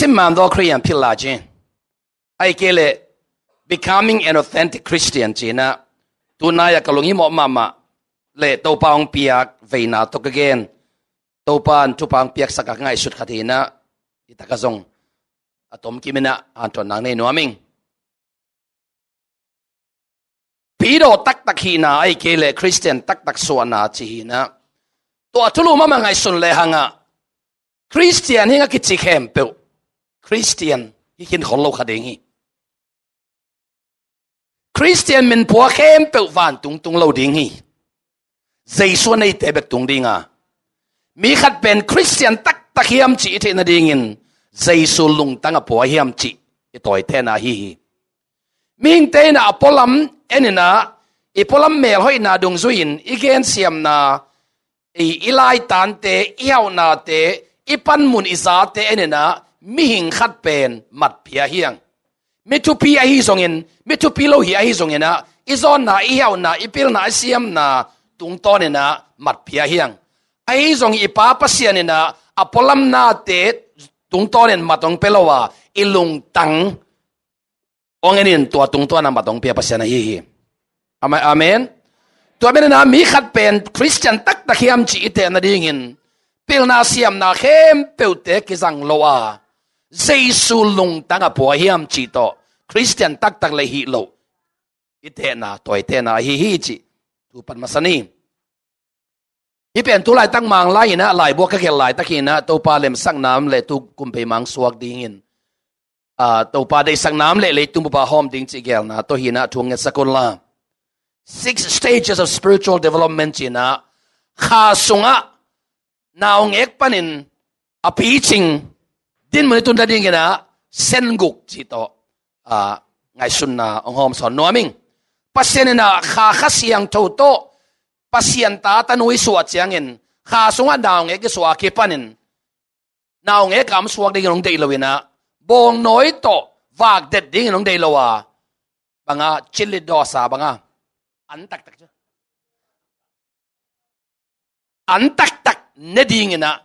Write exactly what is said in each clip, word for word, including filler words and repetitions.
Simmam daw Khristian philh lai ci. Ahih kei leh becoming an authentic Christian cihna, tunai-ah ka lunghimawh mahmah le Topa hong piak veina tawh ka gen. Topa in thupha hong piaksak a ka ngaihsut khat hi-in ah, hi tak a zong a tomkim in ah hanthawn nang nei nuam ing. Pidawh taktak hihna ahih kei leh Khristian taktak suahna cih hi-in ah, tua a thulu mahmah ngaihsun lehang ah, Khristian hi ing a kici khempeuh Khristian hi khin khol lo kha ding hi. Khristian min phuak khempeuh vantung tung lo ding hi. Jesu a neite bek tung ding a, mi khat pen Khristian taktak hiam cih i theih nadingin Jesu lungtang a pua hiam cih i tawitehna ahi hi. Mihingte in ah a pualam en in ah, i pualam melhoihna dungzui-in i gensiamna, i, i laitante, i hauhnate, i panmun i zate en in ah, mihing khat pen mat pia hi hang. Mi thupi ahi zongin, mi thupi lo hi ahi zongin ah, i zawnna, i hauhna, i pilna, i siamna tungtawn in ah mat pia hi hang. Ahi zongin i Pa Pasian in ah a pualam nate tungtawn in mat hong pia lo a, i lungtang hong en in, tua tungtawn a mat hong pia Pasian ahi hi. Amen, amen. Tua manin ah mi khat pen Khristian taktak hiam cih i theih nadingin pilna siamna khempeuhte kizang lo a, Jesu lungtang a pua hiam cih tawh Khristian taktak le hih loh i theihna, tawitehna ahi hi cih thu pan masa ni. Hih pen tu laitak Mang lai in ah, laibu ah ka gelh laitak hi-in ah, Topa lemsakna om le tu kum pei Mang suak dingin, ah, Topa deihsakna om le leitung bup ah hawm ding cih gelna tawh hi-in ah thu hong ngetsak un la. Six stages of spiritual development ci-in ah, kha sungah naungek panin a picing dinmun i tun nadingin ah, sen guk cih tawh, ah, ngaihsutna hong hawmsawn nuam ing. Pasian in ah kha, Kha Siangtho tawh Pasian ta tanu i suah ciangin, kha sungah naungek i suah a kipanin, naungek a om suak dingin hong deih lo in ah, bawngnawi tawh vakdet dingin hong deih lo a, bang a, chili dosa bang a, an taktak ci, an taktak ne dingin ah,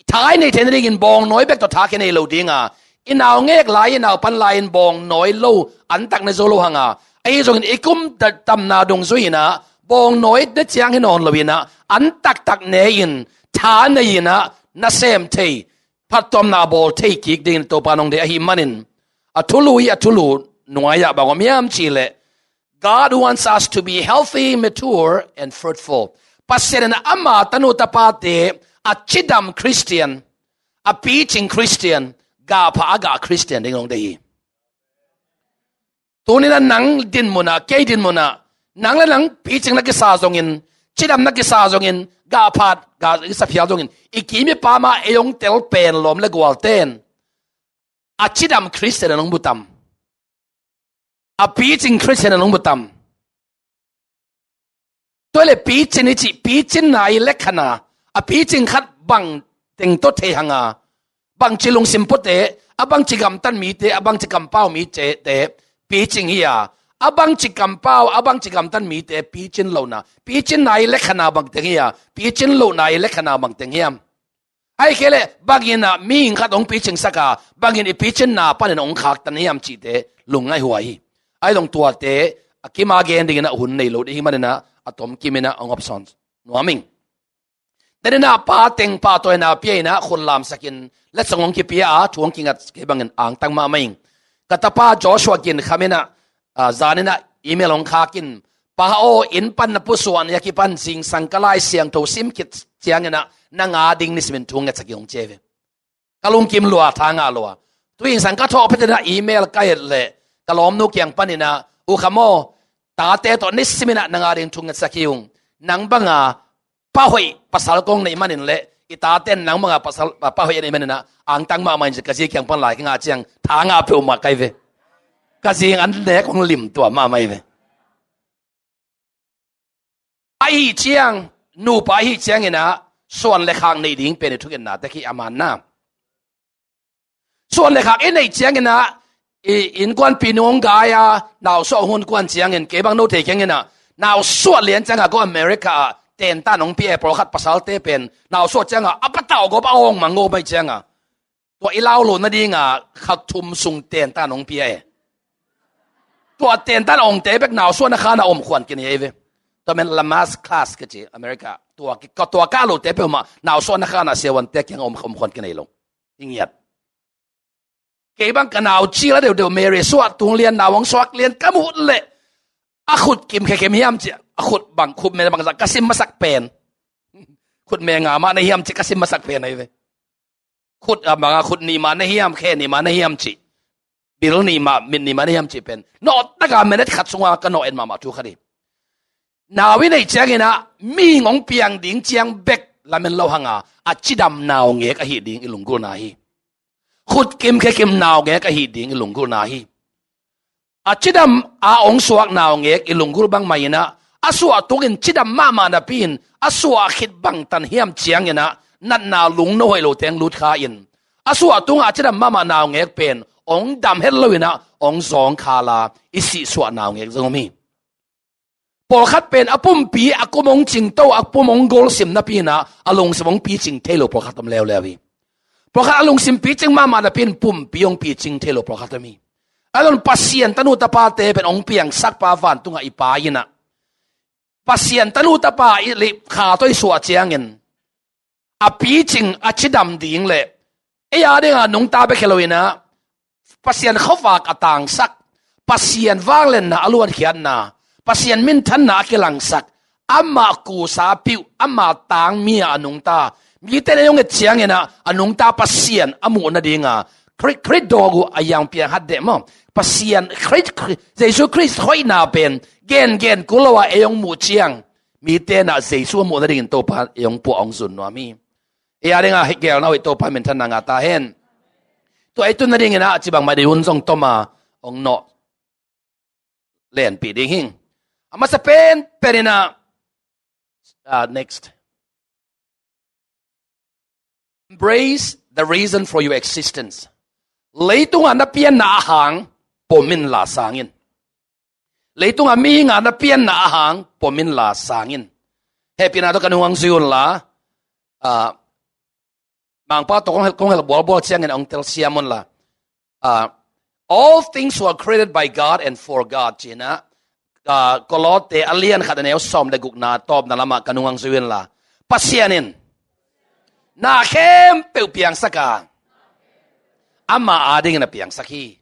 tha i neih theih nadingin bawngnawi bek tawh tha kinei lo ding a, i naungek lai, i naupan lai-in bawngnawi lo, an tak ne zo lo hang a, ahi zongin i kum ta-, tamna dungzui-in ah, bawngnawi ne ciang hi nawn lo-in ah, an taktak ne-in, tha nei-in ah, nasem thei, phattuamna bawl thei kik dingin Topa in hong deih ahih manin, a thulu hi, a thulu nuai-ah bang om hiam cih leh, God wants us to be healthy, mature, and fruitful. Pasian in ama tanu tapate a cidam Khristian, a picing Khristian, gahpha a gah Khristian dingin hong deih hi. Tuni-in ah nang dinmun ah, kei dinmun ah, nang le nang picing na kisa zongin, cidam na kisa zongin, gahpha gah kisa phial zongin, i kim i pam ah ei hong tel pen lawm le gualten, a cidam Khristian in hong butam, a picing Khristian in hong butam. Tua leh picin i cih, picinna i lekhana, a picing khat bang teng tawh thei hang a, bangci lungsim puate, a bangci gamtat mite, a bangci kampau mite, picing hi a, a bangci kampau, a bangci gamtat mite picin lohna, picinna i lekhana bang teng hi a, picin lohna i lekhana bang teng hiam? Ahih kei leh bangin ah mihing khat hong picingsak a, bangin i picinna panin hong khaktan hiam cihte lungngaih huai hi. Ahi zong tuate a kim a gen dingin ah hun nei lo ding ahih manin ah, a tomkim in ah hong hopsawn nuam ing. Tua in ah pa teng pahtawina pia in ah, khut lamsakin letsong hong kipia a, thu hong kingat kei bangin angtang mahmah ing. Ka tapa Joshua Gin Kham in ah, ah, zan in ah email hong khak in, Pa aw, inn pan na pusuahna a kipan zingsang ka Lai Siangtho sim khit ciangin ah na nga ding nisimin thu ngetsak ing, hong ci hi ve. Ka lungkim lua, tha ngah lua. Tu zingsang ka thawh phet in ah email ka et leh ka lawmnu kiang panin ah, U Kham aw, tate tawh nisimin ah na nga ding thu ngetsak hi ung. Nang banga pa hoih pasal kong neih manin leh i tate in nang banga pasal, pa hoih a neih manin ah angtang mahmah in, ka zi kiang pan lai ka ngah ciang tha ngah peuhmah ka hi ve. Ka zi in an nek hong lim tuam mahmah hi ve. Ahih ciang, nupa ahih ciangin ah suan le khak neih ding pen i thungetna tek hi, a manna. Suan le khak i neih ciangin ah, i innkuanpih nu hong gai a, nausuah hong hun kuan ciangin, kei bang no thei keng in ah, nausuah lian ciangah ko America ah tentan hong pia e, pawlkhat pasalte pen nausuah ciangah a patauh gawp a awng mang gawp ahih ciangah, Tua i lau lo nadinga kha thum sung tentan hong pia e. Tua tentan hongte bek nausuahna khan a om khuan kinei ve. Tua men Lamaze class ka ci America. Tua ki, tua ka lote peuhmah nausuahna khan a siavuante kiang om, om khuan kinei lo. I ngiat. Kei bang ka nau cil a deuhdeuh Mary suah tung lian, nau hong suak lian ka muh leh a khut kim khe kim hiam ci, a khut bang, khut me bangzah ka sim masak pen. Khut me nga mah na hiam ci ka sim masak pen ahi ve. Khut a banga khut nih mah na hiam, khe nih mah na hiam ci. Bil nih mah, mit nih mah na hiam ci pen. Nawh taka minute khat sunga ka nawh en mahmah thu khat hi. Nau i neih ciangin ah mihing hong piang ding ciang bek lamen lo hanga a cidam naungek ahi ding i lunggulhna hi. Khut kim khe kim naungek ahi ding i lunggulhna hi. A cidam a hong suak naungek i lunggulh bangmah in ah a suah tungin cidam mahmah napi in a suah khit bangtan hiam ciangin ah natna lungno hoih lo teng lut kha in a suah tungah a cidam mahmah naungek pen hong dam het lo in ah hong zawng khala i sihsuah naungek zong om hi. Pawlkhat pen a pumpi a kum hong cingto, a pum hong golsim napi in ah a lungsim hong picing thei lo pawlkhat om leuleu hi. Pawlkhat a lungsim picing mahmah napi in pumpi hong picing thei lo pawlkhat om hi. A lon Pasian tanu tapate pen hong piangsakpa vantungah i Pa in ah Pasian tanu tapa i lih kha tawh i suah ciangin a picing a cidam ding le ei a dinga nungta bek hi lo in ah Pasian khuavak a tangsak, Pasian vangliatna a luankhiatna, Pasian minthanna a kilangsak, amah kusa piuh, amah tangmi a nungta mite na hong et ciangin ah a nungta Pasian a muh nadinga Khrih, Khrih dawk uh a hiang piang hat deh maw? Pasian Khrih, Khrih, Jesu Khrih hoihna pen gengen kul lo a ei hong muh ciang mite na Jesu a muh nadingin Topa ei hong puah hong zun nuam hi. Ei a dinga hih gelna hoih Topa minthanna ngah ta hen. Tua ei tun nadingin ah a ci bangmah dih hun zong toma hong nawh lenpih ding hing. A masa pen pen in ah, ah, next. Embrace the reason for your existence. Leitungah na pianna a hang pom inla sang in. Leitungah mihingah na pianna a hang pom inla sang in. Hehpihna tawh ka nung hong zui unla, ah, Mangpa tawh kong hel, kong hel bualbual ciangin hong telsiam unla. Ah, all things were created by God and for God, ci-in ah, ah, Kolose a lian khat a neu sawm le gukna tawpna lamah ka nung hong zui unla. Pasian in na khempeuh piangsak a, ama adingin a piangsak hi.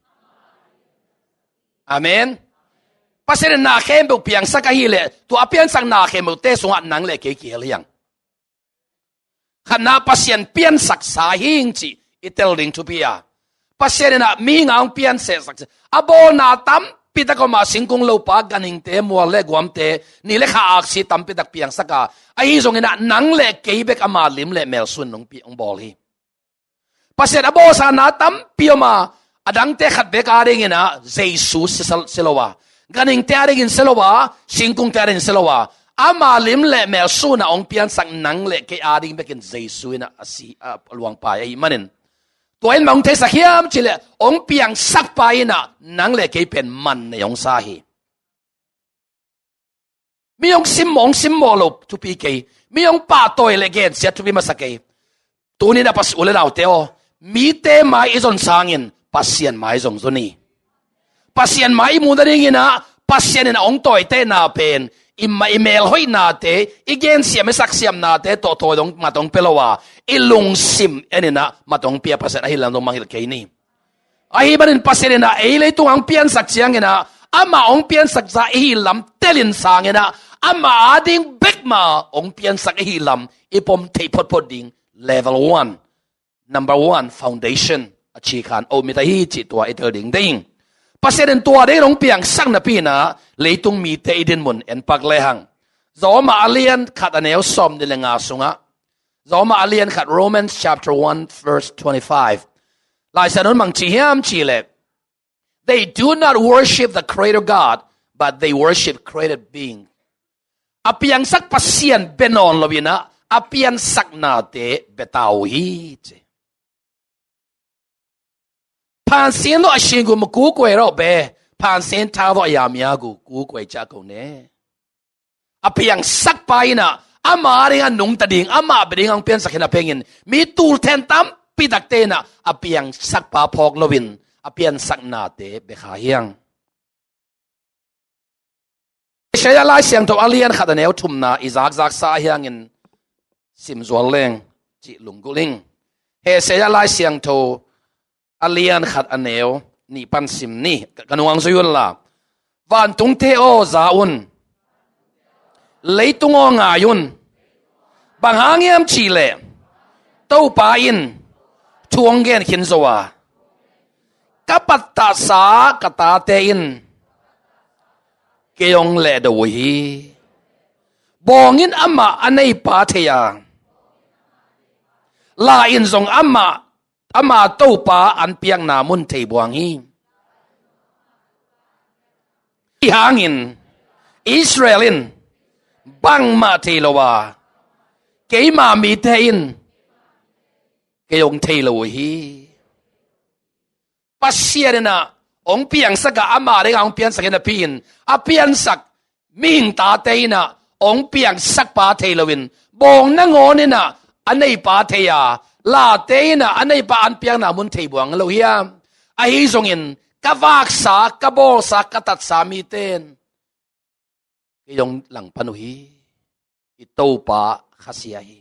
Amen. Pasian in na khempeuh piangsak ahih leh tua a piansak na khempeuhte sungah nang le kei kihel hiang. Khatna Pasian piansaksa hing cih i tel ding thupi a. Pasian in ah mihing a hong piansehsak a bawlna tampi tak om a, singkung lopa, ganhingte, mual le guamte, ni le kha aksi tampi tak piangsak a. Ahi zongin ah nang le kei bek ama lim le mel sun hong pi, hong bawl hi. Pasian a bawlsa na tampi om a, a dangte khat bek adingin ah Jesu si, si lo a, ganhingte adingin si lo a, singkungte adingin si lo a, ama lim le mel sun a hong piansak nang le kei ading bekin Jesu in ah a si, a luangpai ahih manin, tua in mah hong theisak hiam cih leh hong piangsakpa in ah nang le kei pen man nei hong sa hi. Mi hong simmawh, hong simmawh lo thupi kei. Mi hong pahtawi le gensiat thupi masa kei. Tuni-in ah Pasian, u le naute aw, mite mai i zon sangin Pasian mai zong zon hi. Pasian mai i muh nadingin ah Pasian in ah hong tawitehna pen i ma, i melhoihnate, i gensiam, i saksiamnate tawh tawi dong mat hong pia lo a, i lungsim en in ah mat hong pia Pasian ahi lam dong mangngilh kei ni. Ahih manin Pasian in ah ei leitungah hong piansak ciangin ah, amah hong piansaksa i hih lam telin sangin ah, amah ading bek mah hong piansak i hih lam i pom theih photphot ding. Level one, number one, foundation, a cikhan, oh, mit ahi cih tua i tel ding ding. Pasian in tua dingin hong piangsak napi in ah leitung mite i dinmun en pak lehang, Roma a lian khat a neu sawmnih le nga sungah, Roma a lian khat, Romans chapter one, verse twenty-five. Lai Siangtho in bang ci hiam cih leh, "They do not worship the Creator God, but they worship created being." A piangsak Pasian bia nawn lo in ah, a piansaknate bia ta uh hi, ci. ဖန်ဆင်းသောအရှင်ကို မကိုးကွယ်တော့ဘဲ၊ ဖန်ဆင်းထားသောအရာများကို ကိုးကွယ်ကြကုန်နဲ့။ A piangsakpa in ah, ama dingin a nungta ding, amah bia dingin hong piansak hi napi-in, mi tul then tampi tampi takte in ah a piangsakpa phawk loin a piansaknate bia kha hi hang. Isaiah Lai Siangtho a lian khat a neu thumna i zakzaksa ahi hangin sim zual leng cih lunggulh ing. Isaiah Lai Siangtho a lian khat a neu nih pan sim ni. Ka, ka nuang zui un la. Vantungte aw, za un. Leitung aw, ngai un. Bang hang hiam cih leh Topa in thu hong gen khin zo a, ka pattahsa ka tate in kei hong lehdo uh hi. Bawng in amah a neipa thei a, la in zong amah, ama Topa an piakna mun thei buang hi. Hi hangin Israel in bangmah thei lo a, keima mite in kei hong thei lo uh hi. Pasian in ah hong piangsak a, ama ding a hong piansak hi napi in, a piansak mihing tate in ah hong piangsakpa thei loin, bawng nangawn in ah a neipa thei a, late in ah a neipa an piakna mun thei buang lo hiam? Ahi zongin ka vaksa, ka bawlsa, ka tatsa mite in kei hong langpan uh hi. I Topa khasia hi.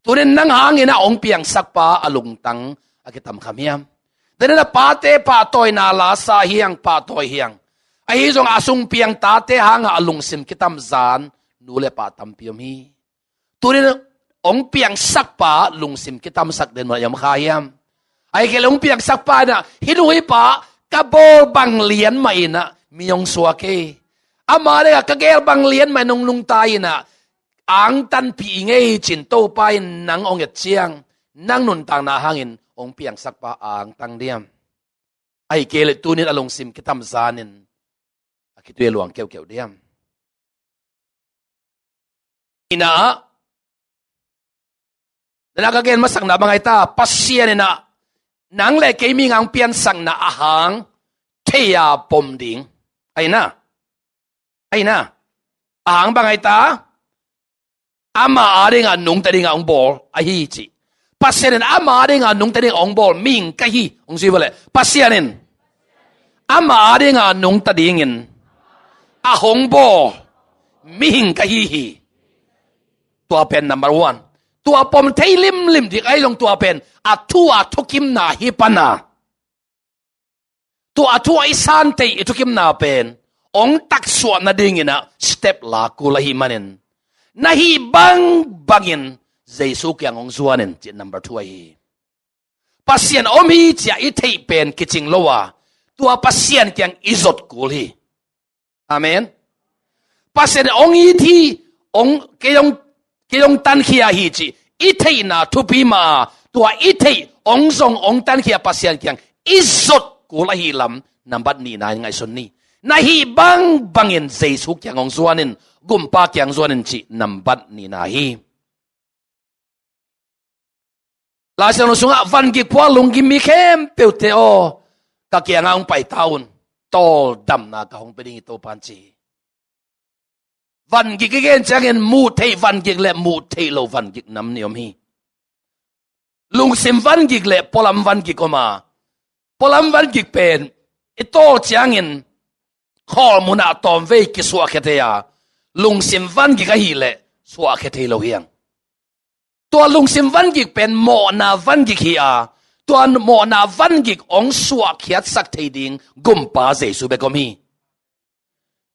Tunin nang hangin ah hong piangsakpa a lungtang a kitam kha hiam? Tunin a pate pahtawina lasa hi hang, pahtawi hi hang. Ahi zong a sung piang tate hangah a lungsim kitam zan nu le pa tampi om hi. Tunin hong piangsakpa lungsim kitamsak den mah i om kha hiam? Ahih kei leh hong piangsakpa in ah, hih nu hih pa ka bawl bang lian mah in ah mi hong suak hi. Ama ding a ka geel bang lian mah in hong nungta in ah, angtanpih ing ei, ci-in Topa in nang hong et ciang, nang nuntakna hangin hong piangsakpa a angtang diam? Ahih kei leh tunin a lungsim kitam zanin a khitui a luang keuhkeuh diam? Ina ah, nana ka gen masakna bang ahi ta, Pasian in ah nang le kei mihing a hong piansakna a hang thei a pom ding. Ahi na? Ahi na? A hang bang ahi ta? Ama adingah nungta dingah hong bawl ahi ci. Pasian in ama adingah nungta dingah hong bawl mihing ka hi. Hong zui vua leh, Pasian in ama adingah nungta dingin a hong bawl mihing ka hi hi. Tua pen number one. Tua pom thei limlim ding ahi zong tua pen a thu a thukimna hi pan a, tua a thu a i san thei i thukimna pen hong taksuah nadingin ah step la kul ahih manin, na hih bangbangin Jesu kiang hong zuan in, ci number two ahi hi. Pasian om hi ci-a i theih pen kicing lo a, tua Pasian kiang i zot kul hi. Amen. Pasian in hong it hi, hong, kei hong, kei hong tankhia hi cih i theihna thupi mah a, tua i theih hong zong hong tankhia Pasian kiang i zot kul ahi lam nambat nihna in ngaihsun ni. Na hih bangbangin Jesu kiang hong zuan in, Gumpa kiang zuan in, cih nambat nihna hi. Lai Siangtho sungah, vangik phuak lunggim mi khempeuhte aw, ka kiangah hong pai ta un, tawldamna ka hong pia ding hi, Topa'n ci hi. Vangik i gen ciangin muh theih vangik le muh theih loh vangik nam nih om hi. Lungsim vangik le pualam vangik om a, pualam vangik pen i tawl ciangin khawlmunah tawmvei kisuahkhia thei a, lungsim vangik ahih leh suahkhia thei lo hi hang. Tua lungsim vangik pen mawhna vangik hi a, tua mawhna vangik hong suahkhiatsak thei ding Gumpa Jesu bek om hi.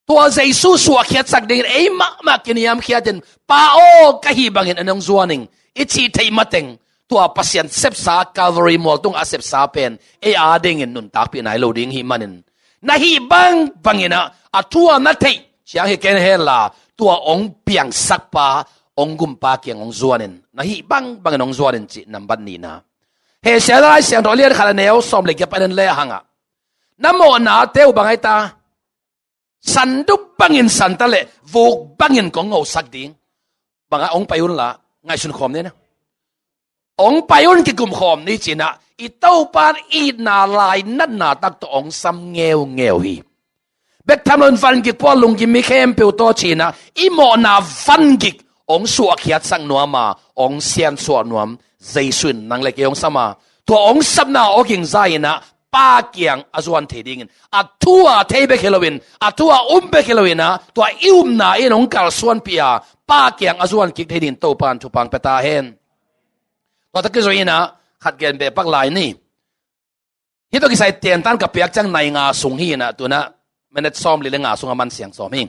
Tua Jesu suahkhiatsak dingin ei mahmah kiniamkhiatin, Pa aw, ka hih bangin en hong zuan ing, i cih theih mateng, tua Pasian sepsa, Calvary mual tungah a sepsa pen ei adingin nuntakpih nai lo ding hih manin, na hih bangbangin ah a thu a na theih ciang hi ken henla, tua hong piangsakpa, hong Gumpa kiang hong zuan in, na hih bangbangin hong zuan in, cih nambat nihna. Hesai Lai Siangtho a lian khat a neu sawm le giat pan en le hang ah, na mawhnate uh bang ahi ta? Sandup bangin san ta leh vuk bangin kong ngosak ding. Bang a, hong pai un la, ngaihsun khawm ni na. Hong pai un, kikum khawm ni, ci-in ah i Topa'n itna lainatna tak tawh hong sam ngeungeu hi. Bek tham loin vangik phuak lunggim mi khempeuh tawh, ci-in ah i mawhna vangik hong suahkhiatsak nuam a, hong siansuah nuam Jesu in nang le kei hong sam a, tua hong sapna aw ging za in ah Pa kiang a zuan thei dingin, a thu a thei bek hi loin, a thu a um bek hi loin ah, tua i upna in hong kalsuanpih a Pa kiang a zuan kik thei dingin Topa in thupha pia ta hen. Tua tak i zui in ah khat gen beh pak lai ni. Hih tawh kisai tentan ka piak ciang nai nga sung hi in ah, tu-in ah minute sawmli le nga sung a man siang sawm hi.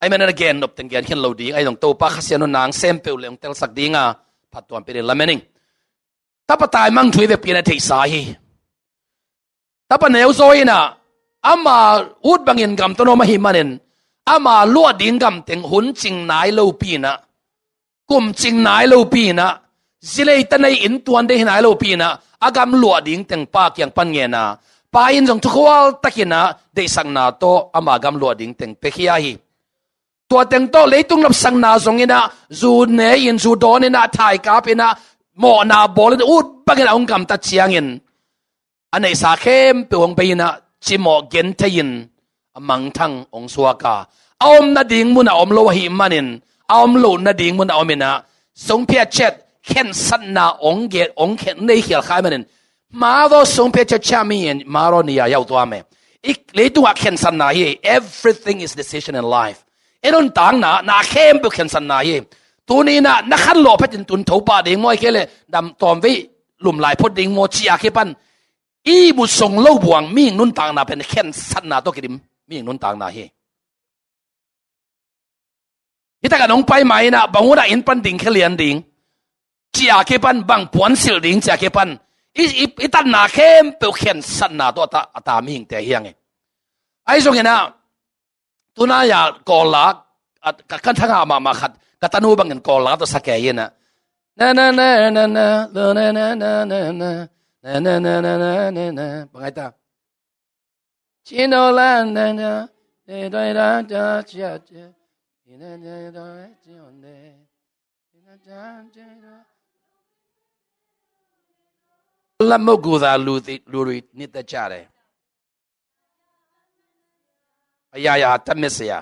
Ahi manin a gen nop teng gen khin lo ding, ahi zong Topa Kha Siangtho in hong sem peuh le hong telsak ding a, phattuam pia dingin lamen ing. Tapa taimang thu i vekpi in ah theihsa hi. Tapa neu zaw in ah, ama ut bangin gamta nuam ahih manin, ama luah ding gam teng hun cing nai lopi in ah, kum cing nai lopi in ah, zi le ta nei, inn tuan ding hi nai lopi in ah, a gam luah ding teng Pa kiang pan ngen a, Pa in zong thukhual takin ah deihsakna tawh ama gam luah ding teng piakhia hi. Tua teng tawh leitung lapsakna zong in ah, zu ne in, zu dawn in ah, thaikap in ah, mawhna bawl in, ut bangin a hong gamtat ciangin, a neihsa khempeuh hong bei in ah, cimawh genthei in a mangthang hong suak a, a om nading mun a om lo ahih manin, a om loh nading mun a om in ah, sungphiat ciat khensatna hong gen, hong khen, nei khial kha ahih manin, maro sungphiat ciat ciami in maro ni a yau tua me. I leitungah khensatna hi. Everything is decision in life. I nuntakna, na khempeuh khensatna hi. Tuni in ah na khanlawh phetin tun tho pah ding maw, ahih kei leh dam tawmvei lum lai phot ding maw, ci a kipan i ihmut sung lo buang mihing nuntakna pen khensatna tawh kidim mihing nuntakna hi. Hih takah nong pai ma in ah, bang hun ah inn pan ding khia lian ding, ci a kipan, bang puan silh ding, ci a kipan, i, i, i tatna khempeuh khensatna tawh a ta, a ta mihingte hi hang hi. Ahi zongin ah, tu-in ah ya Kawl la, a, ka, ka thangah mahmah khat, ka tanu bangin Kawl la tawh sa kei in ah, na na na na na, lo na na na na na, na na na na na na, bang ai ta. Chino la na na, de doi da da chia chia, ina de do re chi on de, ina da de do. La mo gu da lu di, lu ri ni da cha de. Aya ya ta me se ya.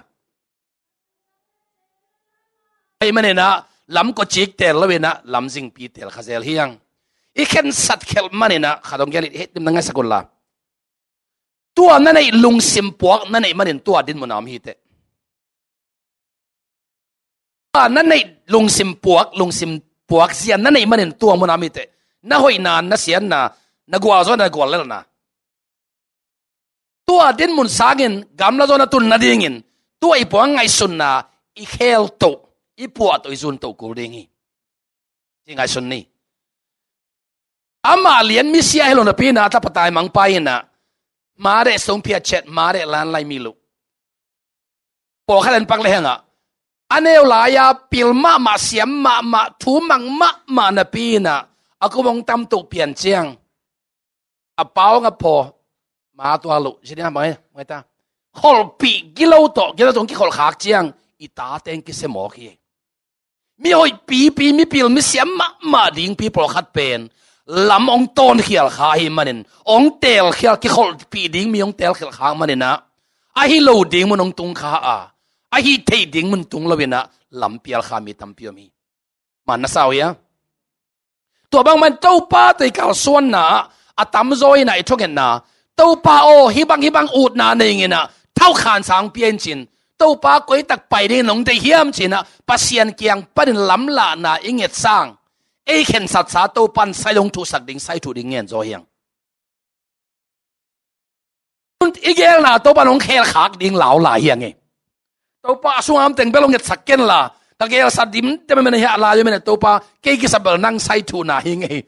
Ahih manin ah, lam kawcik teel lo in ah, lam zingpi teel kha zel hi hang. I khensat khelh manin ah, khat hong gen, hih dim na ngaisak un la. Tua na neih lungsim puak na neih manin tua dinmun a om hi teh. Tua na neih lungsim puak, lungsim puak zia na neih manin tua mun a om hi teh. Na hoihna, na siatna, na gualzawhna, na guallelhna. Tua dinmun sangin gamla zaw na tun nadingin, tua i puak ngaihsutna i khel toh, i puah toh, i zun toh kul ding hi. Ci ngaihsun ni. Amah lian misia hi lo napi in ah, a tapa taimang pa in ah, mare sungphiat ciat, mare lan lai mi lo. Pawlkhat in pak le hang ah, a neu lai-a pil mahmah, siam mahmah, thu mang mahmah napi in ah, a kum hong tam toh pian ciang, a pau hong a phaw, ma tua lo, zi ding a bang e, bang e ta. Kholhpih gilo tawh, gilo tawh hong kikholh khak ciang, i tate hong kisia mawk hi. Mi hoih pipi, mi pil, mi siam mahmah dingpi pawlkhat pen lam hong tawn khial kha ahih manin, hong teel khial, kikholhpih ding mi hong teel khial kha ahih manin ah, ahi lo ding mun hong tung kha a, ahi theih ding mun tung lo in ah, lam pial kha mi tampi om hi. Man na sa uh hia? Tua bangmah in Topa tawh i kalsuanna ah, a tamzaw in ah i thungetna, Topa aw, hih bang, hih bang utna nei ing in ah, thaukhan sang pia in ci-in, Topa koi tak pai dingin hong deih hiam ci-in ah, Pasian kiang panin lamlahna i nget sang, ei khensatsa Topa in sai hong thuhsak ding, sai thuh ding ngen zaw hi hang. I geelna Topa in hong khelkhak ding lau lai hi hang e. Topa, a sungah om teng bel hong ngetsak ken la, ka geelsa dimdem a mena hiah lai a mena Topa, kei kisam bel nang sai thuhna hi ing ei.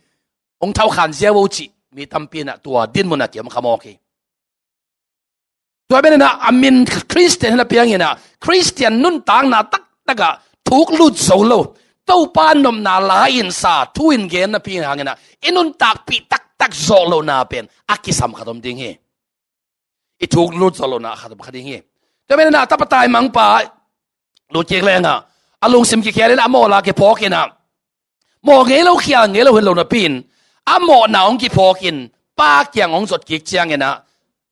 Hong thaukhan ziau o cih mi tampi in ah tua dinmun ah kiom kha mawk hi. Tua ben in ah a min Khristian hi na piang in ah, Khristian nuntakna taktak ah thuk lut zo lo, Topa nopna la in sa thu in gen napi hangin ah, i nuntakpih taktak zawh lohna pen a kisam khat om ding hi. I thuk lut zawh lohna khat om kha ding hi. Tua ben in ah tapa taimang pa lut kik leng ah, a lungsim kikhial in ah, a mawh la kiphawk in ah, mawh ngei lo, khial ngei lo hi lo napi in, a mawhna hong kiphawk in, Pa kiang hong zot kik ciangin ah,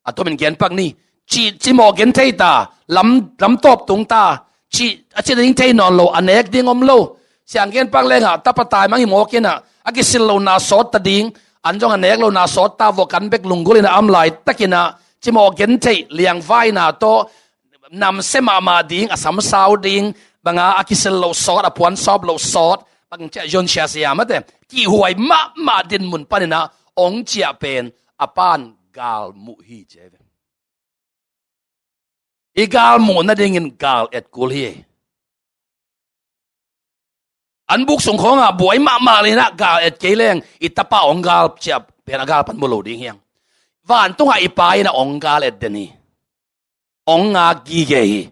a tomin gen pak ni. Ci, cimawh genthei ta, lam, lam tawp tung ta, ci, a ci ding thei nawn lo, a nek ding om lo, Sianggen pak lengah tapa taimang hi mawk inah, a kisil lohna sawt ta ding, an zong a nek lohna sawt ta vua kan bek lunggulh inah a om laitakinah, cimawh gentheih liangvaina tawh namsia mahmah ding, a samsau ding, banga a kisil loh sawt, a puansawp loh sawt, bang ciah John Siasia mate, kihhuai mahmah dinmun paninah ong ciah pen a pan galmuh hi ci hi ve. I galmuh nadingin gal et kul hi. An buk sung khawngah buai mahmah le inah gal et kei leng i tapa ong gal ciah pen a gal pan mu lo ding hiang. Vantungah i pa inah ong gal et den hi. Ong ngak gige hi.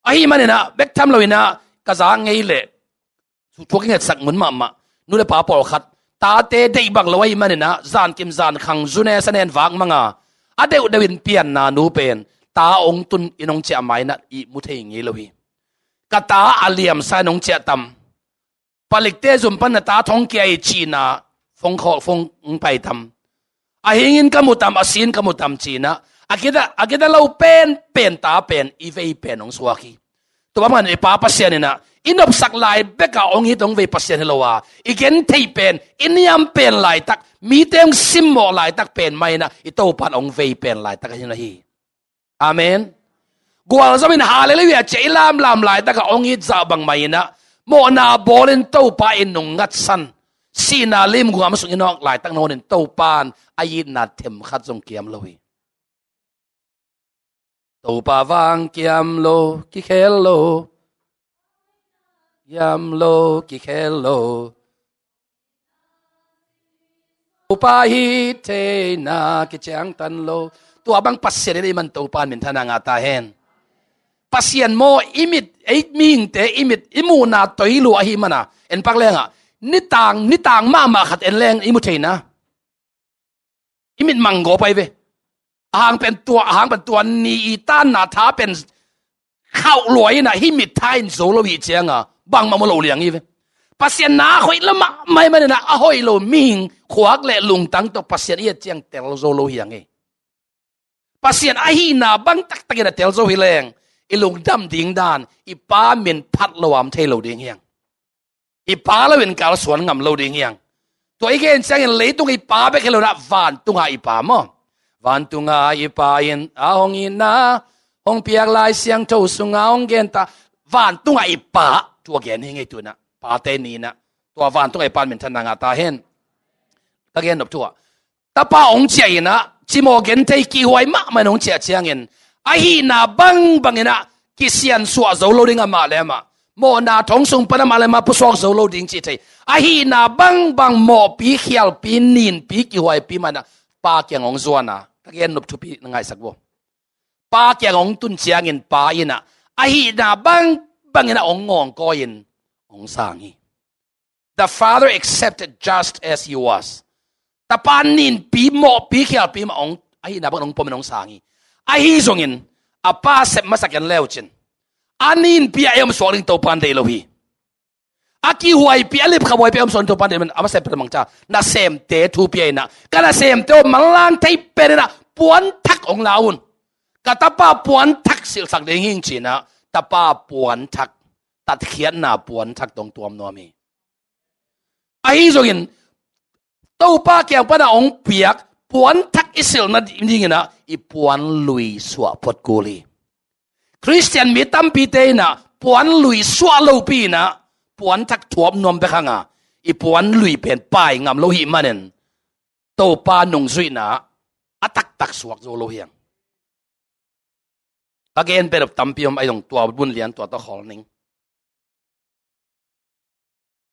Ahi maninah bek tham lo inah ka za ngei leh thu ka ngetsak mun mahmah nu le pa pawlkhat tate deih bang lo ahi maninah zankim zankhang zune sanen vak manga a deuhdeuh in pianna nu pen ta ong tun in ong ciah mainah i mu thei ngei lo hi. Ka ta a liamsa in ong ciah tam. Palikte zum pan na ta thong kia i cihna fong khawh fong ong pai tam. A hingin ka mu tam, a sin ka mu tam cinah a gida, a gida lo pen pen ta pen i vei pen ong suak hi. Tua bang man i Pa Pasian inah i nopsak lai bekah ong it ong vei Pasian hi lo a, i gentheih pen, i niam pen laitak, mite ong simmawh laitak pen mah inah i Topan ong vei pen laitak ahi na hi. Amen. Gualzom in halleluiah ciah i lamlam laitakah ong it zah bang mah inah mawhna bawlin Topa in nung ngatsan sihna lim guam sung i nawk laitak nangawnin Topan a itna themkhat zong kiam lo hi. Topa vang kiam lo, kikhel lo. Kiam lo, kikhel lo. Topa hi theina kiciangtan lo. Tua bang Pasian in i man Topa minthanna ngah ta hen. Pasian maw i mit, ei mihingte i mit i muhna toi lua ahi mana en pak lengah nitang, nitang mahmah khat en leng i mu theina. I mit manggawp ahi ve. Ahang pen tua, ahang pen tua ni i tanna tha pen khauh luai inah hih mit tha in zo lo hi cianga bangmah mu lo liang hi ve. Pasian na hoih lamah mai maninah a hoih lo mihing khuak le lungtang tawh Pasian i et ciang tel zo lo hiang hi. Pasian ahihna bang taktakin a tel zo hi leng i lungdam ding dan i Pa min phat lo am thei lo ding hiang. I Pa lo in kalsuan ngam lo ding hiang. Tua i gen ciangin leitung i Pa bek hi lo inah vantunga i Pa maw? Vantunga i Pa in a hong itna hong piak Lai Siangtho sunga hong genta vantunga i Pa tua gen hi ngei tu inah Pate ni inah tua vantunga i Pa minthanna ngah ta hen. Ka gen nop thu ah Tapa hong ciah inah cimawh genthei kihhuai mahmah in hong ciah ciangin ahihna bangbang inah kisiansuah zo lo ding amah le amah mawhna thong sung pan amah le amah pusuak zo lo ding cih thei. Ahihna bangbang mawhpi khialpi ninpi kihhuaipi mah inah Pa kiang hong zuan a ka gen nop thupi na ngaihsak vo. Pa kiang hong tun ciangin Pa inah ahihna bangbang inah hong ngawngkawi in hong sang hi. The Father accepted just as he was. Tapa ninpi mawhpi khialpi mah hong ahihna bang hong pom in hong sang hi. Ahi zongin a Pa sep masak en leucin a ninpi a i om suak ding Topan deih lo hi. A kihhuaipi a lipkha huaipi a i om suak ding Topan deih lo hi. A masep pen mangca nasemte thupi a inah ka nasemte aw manlang thei pen inah puanthak hong la un. Ka tapa puanthak silhsak ding hing cinah tapa puanthak tatkhiatna puanthak tong tuam nuam hi. Ahi zongin Topa kiang pana hong piak puanthak i silhna dingin ah i puan lui suah phot kul hi. Khristian mi tampite in ah puan lui suah lopi in ah puanthak thuap nuam bek hang a i puan lui pen pai ngam lo hi manin Topa nungzuihna a taktak suak zo lo hi hang. Ka gen pen tampi om ahi zong tua bun lian tua tawh khawl ning.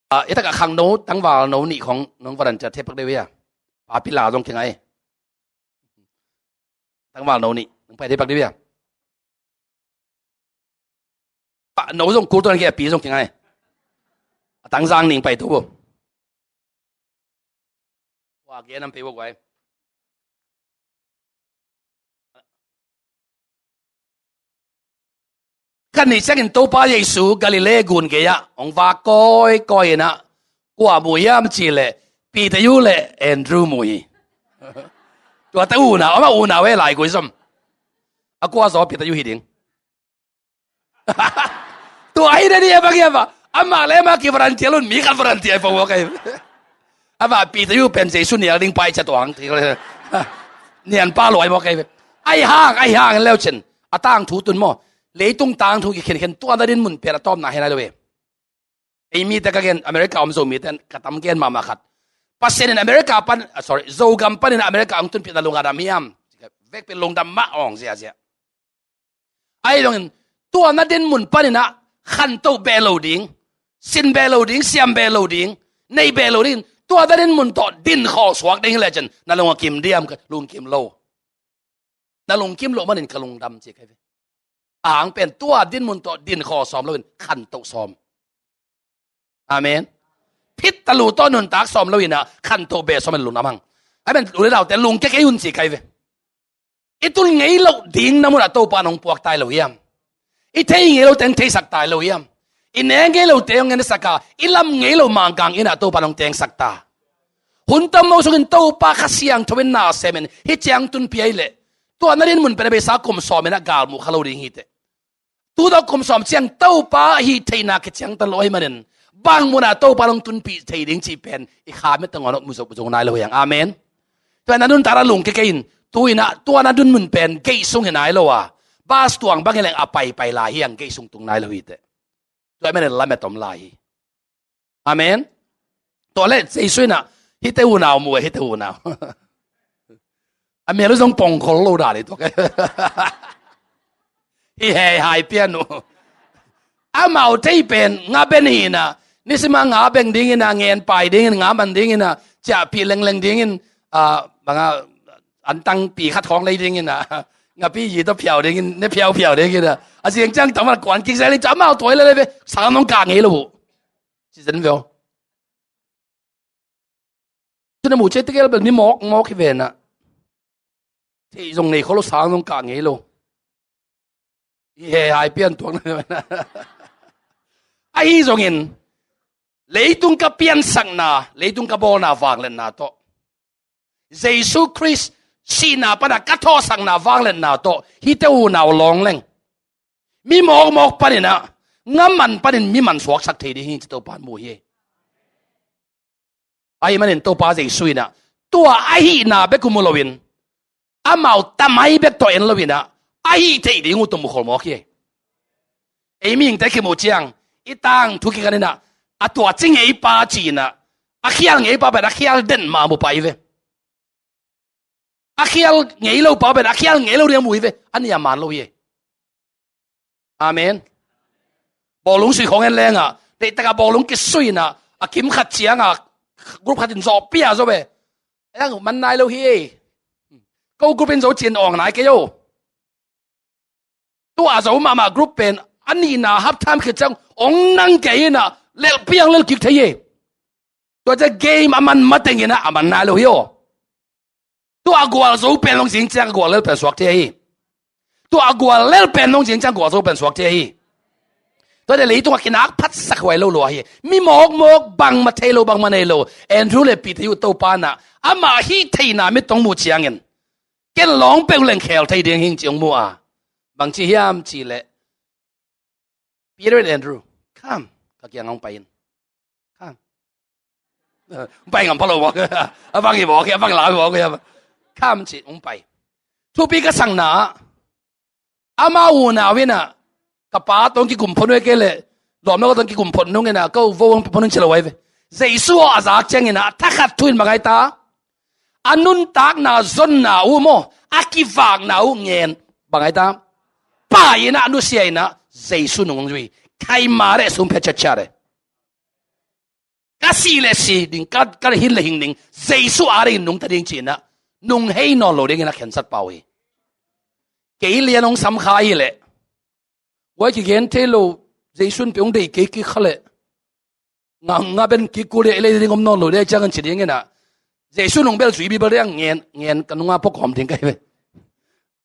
Ah, i takah khangno tangval no nih khong nong volunteer thei pak deuh hia? Papi la zong kingai. Tangval no nih nong pai thei pak deuh hia? Pa no zong kul tuan kia pi zong kingai. A tangzang ning pai tu bo. Wa gen am pe bo guai. Khat ni ciangin Topa Jesu Galilee gun gei ah hong vak kawikawi in ah kua mu hiam cih leh Peter le Andrew mu hi. Tua ta unau, amah unau e lai gui zom. A kua zaw Peter hi ding. Tua hi na ni a bang hiam ah Amah le amah ki volunteer lo in, mi khat volunteer pah mawk ahi ve. Amah Peter pen Jesu nial ding pa i ciat tuang. Nial pa lo ahi mawk ahi ve. Ahi hang, ahi hang leu cin. A tangthu tun maw. Leitung tangthu kikhenkhen tua na dinmun pen a tawpna hi nai lo ve. Ei mite ka gen, America om Zomite ka tam gen mahmah khat. Pasian in America pan, ah, sorry, Zogam panin America hong tunpih na lungdam hiam? Vekpi lungdam mah, awng ziazia. Ahi zongin tua na dinmun panin ah khantoh beh lo ding, sin beh lo ding, siam beh lo ding, nei beh lo ding, tua na dinmun tawh din khawh suak ding hi lecin na lung a kim diam? Ka lungkim lo. Na lungkim loh manin ka lungdam ci ka hi ve. Ahang pen tua dinmun tawh din khawh sawm loin khantoh sawm. Amen. Phit talu tawh nuntak sawm loin ah khantoh beh sawm in lungdam hang. Amen. U le naute lungkia kei un ci ka hi ve. I tul ngei loh ding na munah Topa in hong puak tai lo hiam? I thei ngei lo teng theisak tai lo hiam? I ne ngei lo te hong ensak a, i lam ngei lo mangkang in ah Topa in hong tengsak ta. Hun tam no sungin Topa Kha Siangtho in na sem in hih ciang tunpih ahih leh, tua na dinmun pen a beisa kum sawm in ah galmuh kha lo ding hi teh. Tu tawh kum sawm ciang Topa hih theihna kiciangtan lo ahih manin bang munah Topa in hong tunpih thei ding cih pen i kha mite ngawn ah mu zo, mu zo nai lo hi hang. Amen. Tua na nuntak a lungkia kei in, tu in ah tua na dinmun pen gei sung hi nai lo a, bus tuang bangin leng a paipai lai hi hang, gei sung tung nai lo hi teh. Tua ahih manin lamet om lai hi. Amen. Tua leh Jesu in ah hihte unau mu e, hihte unau. A mial uh zong pongkhol lo dan hi tua. Hih hehai pian uh. Amau thei pen nga ben hi in ah, nisima nga beng dingin ah, ngen pai dingin, nga man dingin ah, ciahpih lengleng dingin, ah, banga antang pi khat khawng lei dingin ah, ngapi yi tawh phiau dingin, ne phiauphiau dingin ah, a ziang ciang tangval kuan kik zel in ci, amau tua hi lel ve, sang nong kah ngei lo uh. Ci zen ve aw. Tuna mu ciat tegel bel mi mawkmawk hi ve in ah. Theih zong nei khol lo, sang zong kah ngei lo. Hih hehai pian tuak na. Ahi zongin leitung ka piansakna, leitung ka bawlna vangliatna tawh Jesu Khrist sihna panah ka thawhsakna vangliatna tawh hihte unau lawng leng mi mawkmawk panin ah, nga man panin mi man suaksak thei ding hi ci Topa in mu hi. Ahih manin Topa Jesu in ah tua ahihna bek uh mu loin, amau tamai bek tawh en loin ah, a hih theih ding uh tawh mu khol mawk hi. Ei mihingte kimu ciang i tangthu kikan in ah, a tua ci ngei pa ci in ah, a khial ngei pa pen a khial den mah mu pai ve. A khial ngei lo pa pen a khial ngei lo ding a mu hi ve. A nih a man lo hi. Amen. Bawlung sui khawng en leng ah, deihtak a bawlung kisui in ah, a kim khat ciang ah group khat in zawh pia zaw ve. Ei, man nai lo hi. Ko group in zo cin awng nai kei aw. Tua zo mahmah group pen a nihna half time khit ciang awng nang kei in ah lelh piang lel kik thei hi. Tua ciang game a man mateng in ah a man nai lo hi aw. Tua a gualzo pen long zing ciang a gual lel pen suak thei hi. Tua a gual lel pen long zing ciang gualzo pen suak thei hi. Tua ciang leitungah kinak phatsak huai lo lua hi. Mi mawkmawk, bangmah thei lo, bangmah nei lo. Andrew le Peter uh Topa in ah amah hih theihna mit tawh hong mu ciangin, ken lawng peuh leng khel thei ding hing ci hong mu a. Bangci hiam cih leh, Peter and Andrew, come. Ka kiang hong pai in. Come. Eh, hong pai ngam pha lo mawk. A bang hi mawk, a bang lau hi mawk. Come ci hong pai. Thupi ka sakna, ama unau in ah, ka pa tawh hong kikum phot uh hi kei leh, lawmno ka tawh hong kikum phot nung in ah, ko vo hong pi phot nung ci lo ahi ve. Jesu aw a zak ciangin ah, thakhat thu in bang ahi ta? A nuntakna zonna uh maw, a kivakna uh ngen. Bang ahi ta? Pai in ah, nusia in ah, Jesu nung hong zui. Khai ma le sum phe chat chat e. Ka si le si ding, ka, ka hing le hing ding, Jesu a dingin nungta ding ci in ah, nung hei nawn lo dingin a khensat pau hi. Kei lian hong sam kha hi leh, huai kigen thei lo, Jesu in peuh hong deih kei kik kha leh, nga, nga ben kik kul leh, lei ding om nawn lo ding ciangin ci dingin ah, Jesu nung bel zui Bible ding a ngen, ngen ka nunga pawkawm ding ka hi ve.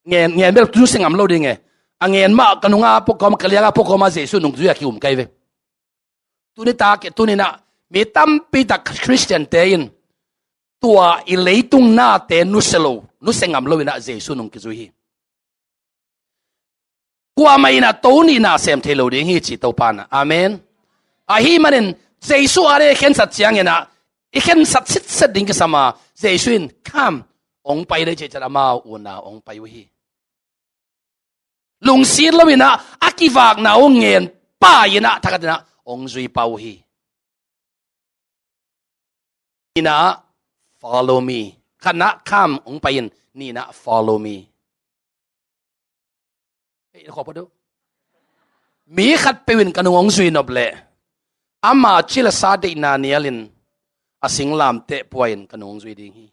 Ngen, ngen bel tu se ngam lo ding e. A ngen mah ka nunga pawkawm, ka lianga pawkawm a Jesu nung zui a ki-um ka hi ve. Tuni tak, tuni in ah, mi tampi tak Khristiante in tua i leitung nate nusia lo, nusia ngam lo in ah Jesu nung kizui hi. Kuamah in ah to nihna sem thei lo ding hi ci Topa in ah. Amen. Ahih manin Jesu a dei khensat ciangin ah i khensat sitset ding kisam a, Jesu in, "Come, hong pai," dei ciah ciat amau unau hong pai uh hi. Lungsit lo in ah a kivakna uh ngen pai in ah thakhat in ah hong zui pah uh hi. Nihna ah, "Follow me." Khatna ah, "Come, hong pai in." Nihna ah, "Follow me." Ei, na khawp a duh. Mi khatpeuh in ka nung hong zui nop leh, ama ci le sa deihna nialin a singlamteh pua in ka nung hong zui ding hi.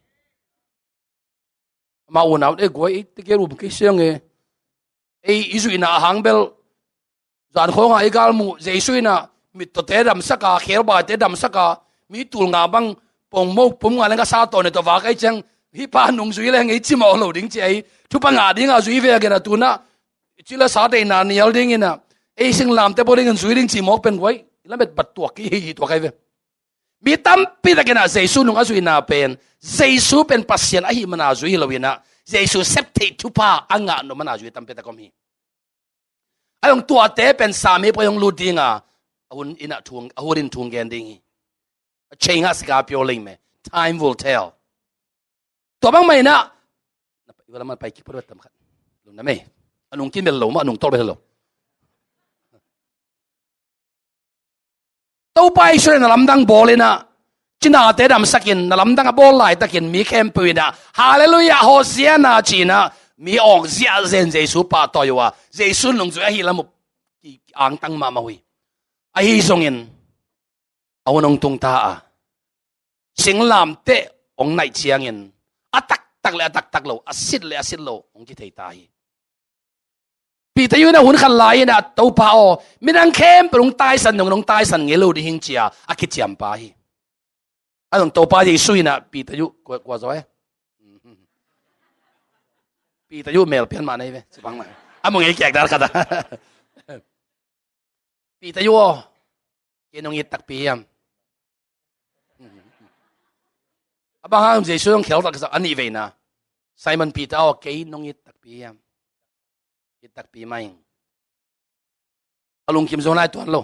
Amau unau, "Eh, guai, ei, te ke rum kei siang e. Ei, i zuihna a hang bel, zan khawngah i galmuh Jesu in ah mittawte damsak a, khebaite damsak a, mi tul nga bang pongmawk pum nga leng ka sa tawh ne tawh vak ei ciang, hih pa nung zui leng ei cimawh lo ding," ci a, ei thupha ngah ding a zui ve a gen a, tu-in ah ci le sa deihna nial ding in ah ei singlamteh pua dingin zui ding cimawk pen, guai, i lamet bat tuak kei hi, hi tuak kei ve. Mi tampi takin ah Jesu nung a zuihna pen, Jesu pen Pasian ahih man a zui hi lo in ah, Jesu sep theih thupha a ngah nop man a zui tampi tak om hi. A hong tuate pen Samaria pawi hong lut ding a, a hun in ah thu, a hun in thu gen ding hi. A chain a sika pio lei me. Time will tell. Tua bangmah in ah, na pai, i wala man pai kik pah tam khat. Lo na me. A nung kin bel lo mah, a nung tawh bel lo. Topa Jesu in na lamdang bawl in ah, cinate damsak in, na lamdang a bawl laitakin mi khempeuh in ah, "Halleluiah, Hosianna," ci in ah, mi awk ziahziah in Jesu pahtawi uh a, Jesu nungzui ahih lam uh ki, ki angtang mahmah uh hi. Ahi zongin, a hun hong tung ta a, singlamteh hong naih ciangin, a taktak le a taktak lo, a sit le a sit lo hong kithei ta hi. Peter in ah hun khat lai in ah, "Topa aw, midang khempeuh hong taisan dong, hong taisan ngei lo ding hing," ci a a kiciam pah hi. A zong Topa Jesu in ah Peter, kua, kua zaw e? Peter melpian mah nei ve, ci bang mah. A mu ngei kiak dar khat a. "Peter aw, kei nong it takpi hiam?" A bang hang Jesu zong khel tak a nih veina. "Simon Peter aw, kei nong it takpi hiam?" "It takpi mah ing." A lungkim zong lai tuan lo.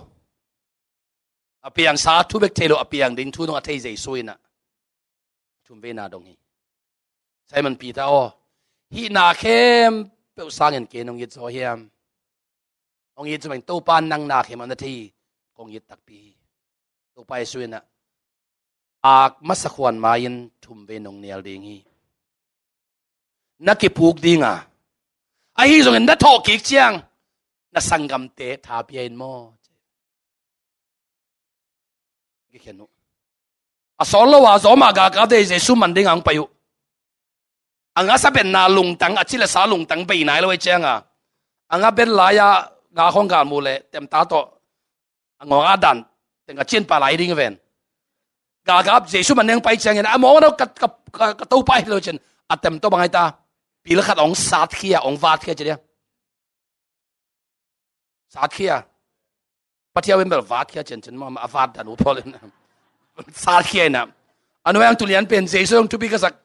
A piangsa thu bek thei lo, a piang ding thu dong a thei Jesu in ah thum veina dong hi. "Simon Peter aw, hih na khempeuh sangin kei nong it zaw hiam?" "Hong it zaw mah ing, Topa, nang na khempeuh na thei hi, kong it takpi hi." Topa Jesu in ah, "Ak masa khuan ma-in thum vei nong nial ding hi. Na kipuk ding a, ahi zongin na thawh kik ciang na sanggamte tha pia in maw?" Kikhen uh. A sawt lo a, zawm a galkapte Jesu man ding a hong pai uh. A ngasa benna lungtang, a ci le sa lungtang bei nai lo ahih ciang a, a nga ben lai a, nga khawng galmuh le temta tawh a ngawng a dan teng a cin pah lai ding ven. Galkap Jesu man ding pai ciangin, "A mawng a, ka, ka, ka, ka Topa hi," ci lo ciang a tem tawh bang a hita, pil khat hong satkhia, hong vatkhia ci dia. Satkhia. Pathian in bel vatkhia ciancian maw, a vat dan uh Paul in. Satkhia in ah, a nuai ang tu lian pen Jesu hong thupi ka sak,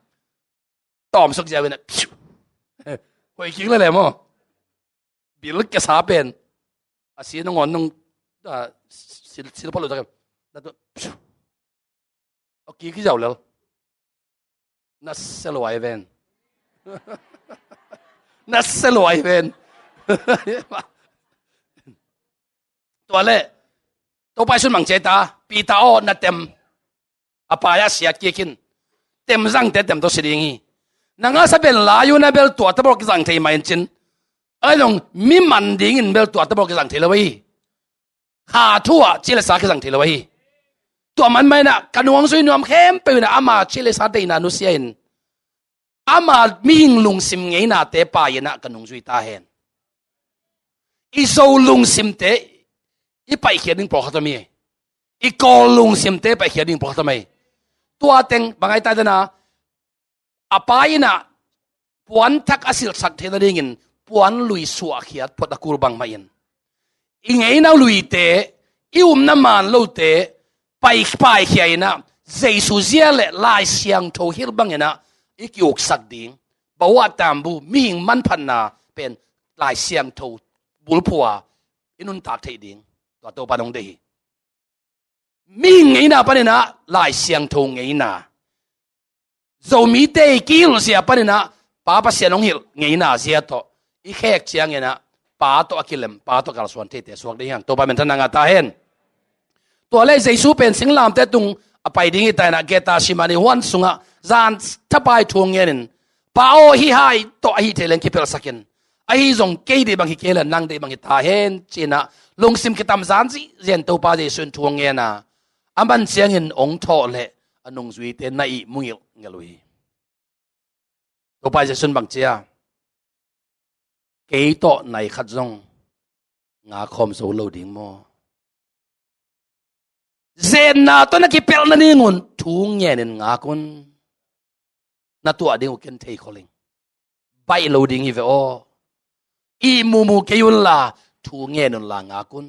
tawm suk ziau in ah, phew. Hoih kik lele maw. Bil kia sa pen, a si nong on nong, ah, sil, sil palo tak. Na tu, phew. Hoih kik ziau lel. Na seluai ven. Na seluai ven. Tua le, Topa Jesu mang cia ta, "Peter aw, na tem a pai a siat kik in. Tem zangte tem tawh si ding hi. Na ngasa ben lai uh na bel tua tawh bel kizang thei mah in cin. Ahi zong mi man dingin bel tua tawh bel kizang thei lo hi. Kha thu ah ci le sa kizang thei lo hi. Tua man mah in ah, ka nung hong zui nuam khempeuh in ah ama ci le sa deihna nusia in, ama mihing lungsim ngeinate pai in ah ka nung zui ta hen." I Zo lungsimte i paihkhiat ding pawlkhat om hi. I Kawl lungsimte paihkhiat ding pawlkhat om hi. Tua teng bang a hita, a pa in ah puanthak a silhsak theih nadingin puanlui suahkhiat phot a kul bangmah in, i ngeina luite, i upna maan lote pai, paikhia in ah, Jesu zia le Lai Siangtho hilh bang in ah i ki-uksak ding. Bawah tambu, mihing manphatna pen Lai Siangtho bulphuh a i nuntak theih ding, tua Topa nong deih hi. mihing ngeina paninah Lai Siangtho ngeina, Zomite i kihilhzia paninah Pa Pasian hong hilh ngeina zia tawh i khek cianginah Pa tawh a kilem, Pa tawh kalsuan theite suak ding hi hang. Topa minthanna ngah ta hen. Tua le Jesu pen singlamte tung a pai ding hi ta inah Gethsemane huan sungah zan thapai thu ngenin, Pa aw, hih hai tawh ahi thei leng kipelhsakin, ahi zong kei deih bang hi kei le nang deih bang hi ta hen, cinah lungsim kitamzan zihzian Topa Jesu in thu ngen a, a man ciangin ong thawh leh a nungzuite na ihmu ngilhngilh uh hi. Topa Jesu in bang cia, kei tawh nai khat zong ngak khawm zo lo ding maw? Zenna tawh na kipelh nadingun thu ngenin ngak un. Na tuah ding uh ken thei khol ing. Baih lo ding hi ve aw. Ihmu mu kei unla thu ngen unla ngak un.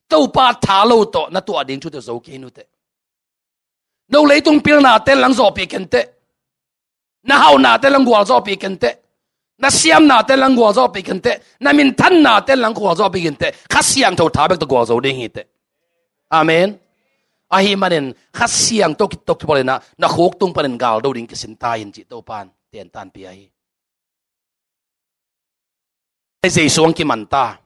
Topa tha lo tawh na tuah ding thute zo kei nuteh. No leitung pilnate lang zawhpih kenteh. Na hauhnate lang gualzawhpih kenteh. Na siamnate lang gualzawhpih kenteh. Na minthannate lang gualzawhpih kenteh. Kha Siangtho tha bek tawh gualzo ding hiteh. Amen. Ahi manin Kha Siangtho kitawh kibawl inah na khuktung panin galdo ding kisin ta in cih Topan tentanpih ahi. Jesu ang kiman ta.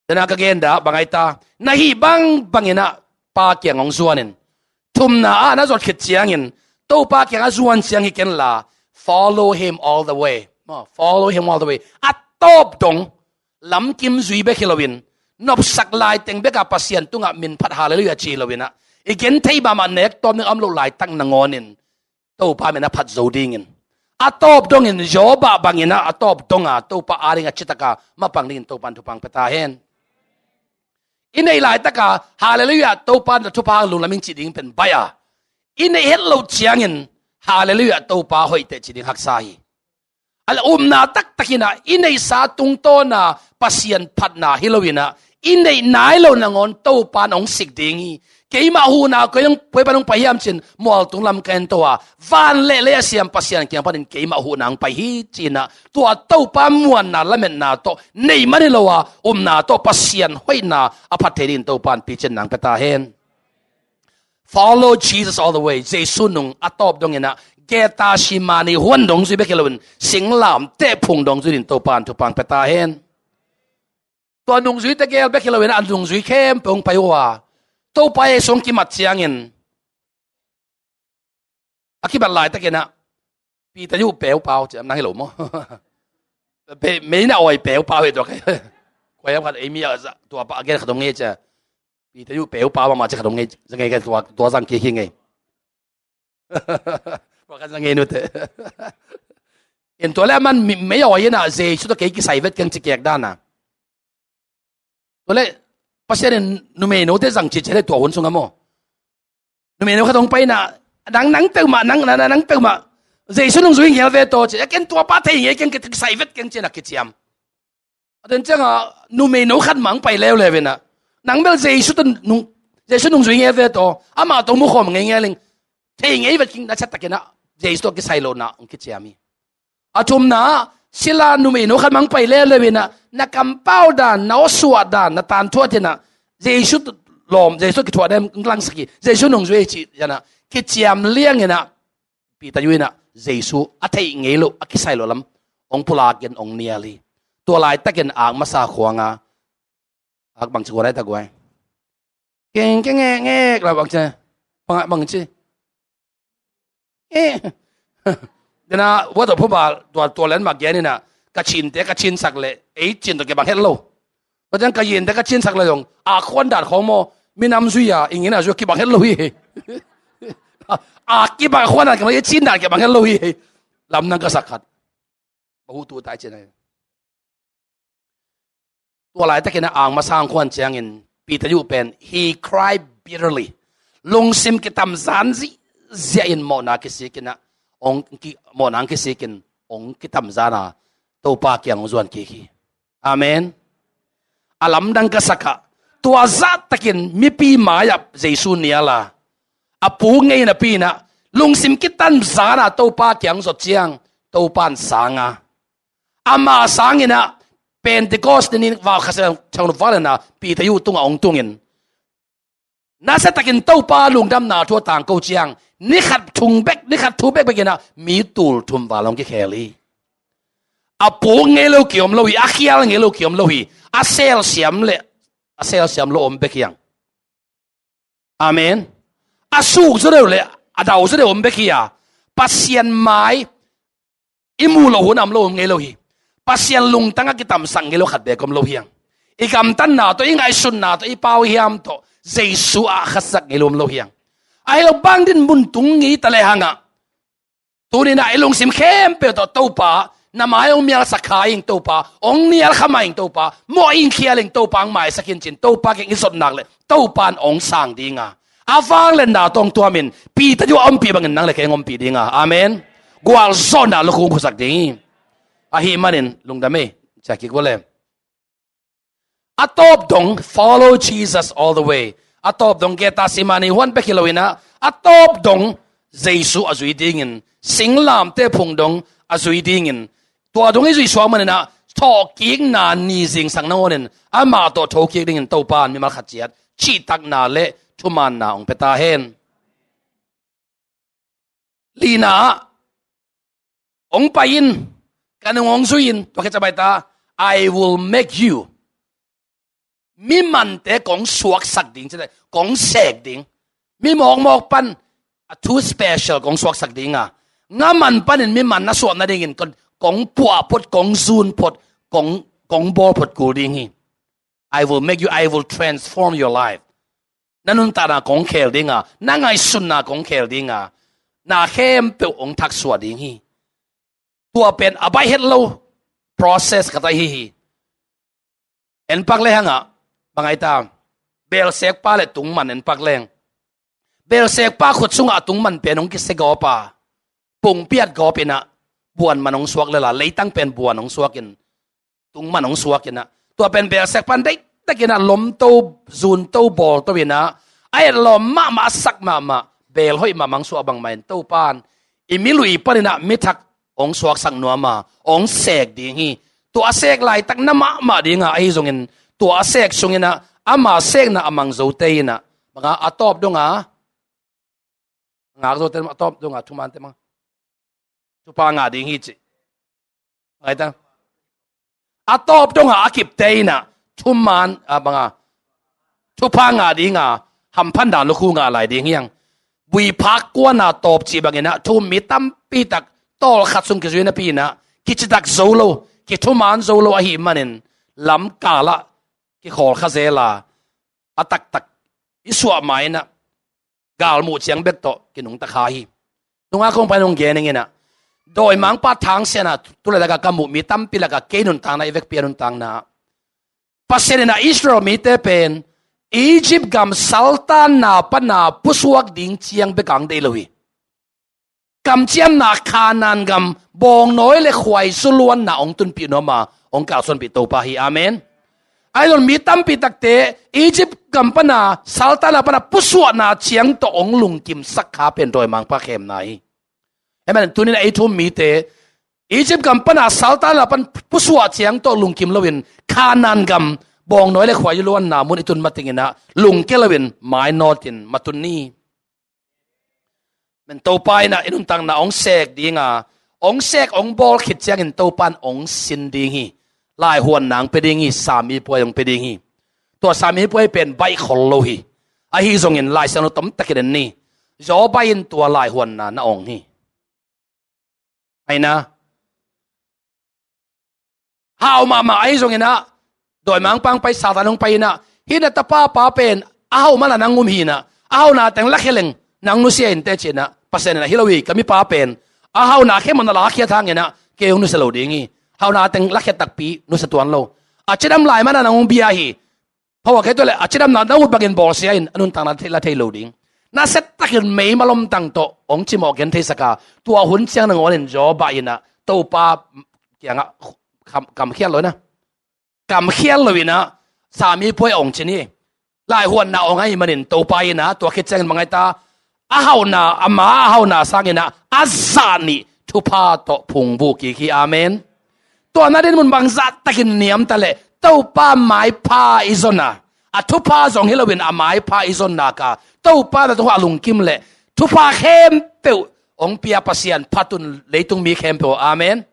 Dana ka gen dah bang ai ta, na hih bang bangin ah Pa kiang hong zuanin. Thumna ah na zot khit ciangin Topa kiang a zuan ciang hi kenla, follow him all the way. Maw, follow him all the way. A tawp dong, lamkim zui bek hi loin, nopsak laiteng bekah Pasian tungah min phat halleluiah ci hi loin ah, i genthei mahmah nek tawm ding a om loh laitak nangawnin Topa min a phat zo dingin, a tawp dongin Job ah bangin ah a tawp donga Topa ading a citaka mapang dingin Topan thupha pia ta hen. I neih laitaka halleluiah Topa na thupha lunglamin cih ding pen baih a, i neih het loh ciangin halleluiah Topa hoihteh cih ding haksa hi. A la upna taktakin ah i neihsa tungtawna Pasian phatna hi loin ah, i neih nai lo nangawn Topan hong sik ding hi. Keimah huhna koi pan hong pai hiam cin mualtung lam ka en to a, van le lei a siam Pasian kiang panin keimah huhna hong pai hi cin ah, tua Topa muanna lametna tawh neih man hi lo a, upna tawh Pasian hoihna a phat thei dingin Topan picin nang pia ta hen. Follow Jesus all the way. Jesu nung a tawp dongin ah Gethsemane huan dong zui bek hi loin singlamteh phung dong zui dingin Topan thupha pia ta hen. Tua nungzuite gel bek hi loin ah a nungzui khempeuh hong pai uh a, Topa Jesu hong kimat ciangin a kibat laitakin ah Peter uh peu pau ciam nang hi lo maw? Mei na awi peu pau hi tua kai. Kua hiam khat ei mi a tua pa a gen khat hong ngei cia. Peter uh peu pau mahmah cia khat hong ngei, za ngei kai tua, tua zang kik hi ngei. Tua kan za ngei nute. En tua le a man mei awi in ah Jesu tawh kei kisai vet keng ci kek dan a. Tua le Pasian in numeinote zang cihcia le tua hun sungah maw, numeino khat hong pai in ah, nang, nang peuhmah, nang, nang, nang peuhmah Jesu nungzui ngel ve taw ci a, ken tua pa thei ngei keng, kisai vet keng ci in ah kiciam. A den ciangah numeino khat mah hong pai leuleu in ah, nang bel Jesu tawh nung, Jesu nungzui ngel ve taw, amah tawh mukhawm ngeingel ing, thei ngei vet keng na ciat takin ah Jesu tawh kisai lohna hong kiciam hi. A thumna ah sila numeino khat mah hong pai leuleu in ah, na kampau dan, na awsuah dan, na tanthuah in ah Jesu lawm, Jesu kithuah dan hong langsak hi. Jesu nungzui hi cih in ah kiciam liangin ah Peter uh in ah Jesu a theih ngei loh, a kisai loh lam hong pulakin hong nial hi. Tua laitakin ak masa khuanga ak bangci gual ai ta guai. Keng keng ngek ngek la bangci. Bang, bangci. Eh. Dena wa to phu ba tua, tua len ma gen in ah ka cinte ka cinsak le ei cin to kibang het lo. Tua ciang ka yinte ka cinsak le zong a khuan dan khawng maw, minam zui a, ing in a zui a kibang het lo hi. A kibang khuan dan kibang, ei cin dan kibang het lo hi. Lamdang ka sak khat. Bahu tu tai cin ai. Tua laitakin a ang masang khuan ciangin Peter uh pen he cried bitterly. Lungsim kitamzan zihziah in mawhna kisikin ah, ong ki, mawhna ang kisikin ong kitamzan a Topa kiang ong zuan kik hi. Amen. A lamdang ka sakah tua zahtakin mipi mai-ah Jesu nial a, a pu ngei napi in ah lungsim kitamzan a Topa kiang zot ciang Topa in sang a, ama sangin ah Pentecost ni in vau khasia thang val in ah Peter uh tungah ong tungin Nasia takin Topa lungdamna thu a tangko ciang, ni khat thung bek, ni khat thu bekbek in ah mi tul thum val hong kikhel hi. A puk ngei lo ki om lo hi, a khial ngei lo ki om lo hi, a selsiam le a selsiam lo om bek hi hang. Amen. A suk zaw deuh le a dau zaw deuh om bek hi a, Pasian mai i muh loh hun a om lo om ngei lo hi. Pasian lungtang a kitamsak ngei lo khat beek om lo hi hang. I gamtatna tawh, i ngaihsutna tawh, i pau hiam tawh Jesu a khasak ngei lo om lo hi hang. Ahi lo bang din mun tung ngei ta le hang ah, tuni in ah i lungsim khempeuh tawh Topa, na mai hong mialsak kha ing Topa, hong nial kha mah ing Topa, mawh ing khial ing Topa, hong maisak in cin Topa kiang i zot nak le Topa in hong sang ding a, a vangliatna tawh hong tuam in Peter tawh a ompih bangin nang le kei hong ompih ding a. Amen. Gualzawhna lukhu hong khusak ding hi. Ahih manin lungdam ei, ciah kik vo le. A tawp dong, follow Jesus all the way. A tawp dong, Gethsemane huan bek hi lo in ah, a tawp dong Jesu a zui dingin, singlamteh phung dong a zui dingin, tua dong i zuih suak manin ah thawhkikna ni zingsang nangawnin amah tawh thokik dingin Topa in mimal khat ciat cihtakna le thumaanna hong pia ta hen. Lina ah, hong pai in, ka nung hong zui in, tua khit ciang pai ta, "I will make you." Mi mante kong suaksak ding, ci le kong sek ding. Mi mawkmawk pan a thu special kong suaksak ding a, nga man panin mi man na suah nadingin kong, kong puah phot, kong zun phot, kong, kong bawl phot kul ding hi. "I will make you, I will transform your life." Na nuntakna kong khel ding a, na ngaihsutna kong khel ding a, na khempeuh hong thaksuah ding hi. Tua pen a baih het lo process khat ahi hi. En pak le hang ah, bang ai ta, belsekpa le tungman en pak leng. Belsekpa khut sungah a tungman pen hong kisia gawp a, pungpiat gawp in ah, buan man hong suak le la, leitang pen buan hong suak in, tungman hong suak in ah, tua pen belsekpa in deihtakin ah lomto, zunto, bawlto in ah, a etlawm mahmah, a sak mahmah, bel hoih mahmah hong suah bangmah in Topa in i mi lui panin ah mi thak hong suaksak nuam a, hong sek ding hi. Tua a sek laitak na mahmah ding a, ahi zongin tua a sek sungin ah ama sekna a mang zote in ah, bang a, a tawp dong a ngak zote, a tawp dong a thumaante mang thupha ngah ding hi ci. Ngai ta. A tawp dong a a kipte in ah thumaan, a, bang a, thupha ngah ding a, hamphatna lukhu ngah lai ding hi hang. Buiphak kuana tawp cih bangin ah thu-um mi tampi tak tawlkhat sung kizui napi in ah kicitak zo lo, kithumaan zo lo ahih manin lamkal ah kikhawl kha zel a, a taktak i suah ma in ah galmuh ciang bek tawh kinungta kha hi. Nunga kong pai nong gen ing in ah, dawimangpa thangsiahna tu laitak a ka muh mi tampi lak a kei nuntakna, i vekpi a nuntakna, Pasian in ah Israel mite pen Egypt gam saltanna pana pusuak ding ciang bek a hong deih lo hi. Kamciamna Kanaan gam bawngnawi le khuaizu luanna hong tunpih nuam a, hong kalsuanpih Topa hi. Amen. Ahi zongin mi tampi takte Egypt gam pana saltanna pana pusuahna ciang tawh hong lungkimsak kha pen dawimangpa khemna hi. Amen. Tuni in ah ei thu-um mite Egypt gam pana saltanna pan pusuah ciang tawh lungkim loin Kanaan gam bawngnawi le khuaizu luanna mun i tun matingin ah lungkia loin mainawtin matun ni. Men Topa in ah i nuntakna hong sek ding a, hong sek hong bawl khit ciangin Topa in hong sin ding hi. Laihuanna hong pia ding hi, samipuai hong pia ding hi. Tua samipuai pen baih khol lo hi. Ahi zongin Lai Siangtho tomtakin en ni. Job in tua laihuanna na ong hi. Aina. Hau mahmah ahi zongin ah, dawimangpa hong pai, Satan hong pai in ah, hih na tapa pa pen a hau mana nang um hi in ah, a hauna teng lakhia leng nang nusia in teh ci in ah, Pasian in ah, hi lo hi, ka mipa pen a hauna khempeuh na lakhiat hangin ah kei hong nusia lo ding hi. Hauna teng lakhia takpi nusia tuan lo. A cidam lai mana nang hong bia hi. Pho a kei tua leh a cidamna na ut bangin bawlsia in a nuntakna thei la thei lo ding. Nasia takin meimal lomtang tawh hong cimawh gen theisak a, tua hun ciang nangawnin Job in ah Topa kiangah kam, kamkhial lo in ah, kamkhial lo in ah samipuai ong cin hi. Laihuanna ong ahih manin Topa in ah tua khit ciangin bang ai ta, a hauna, ama a hauna sangin ah a zah nih thupha tawh phungvuh kik hi. Amen. Tua na dinmun bangzah takin niam ta leh Topa maipha i zon a, A thupha zong hi loin a maipha i zon nak a, Topa na tung a lungkim leh thupha khempeuh hong pia Pasian phat un, leitung mi khempeuh. Amen.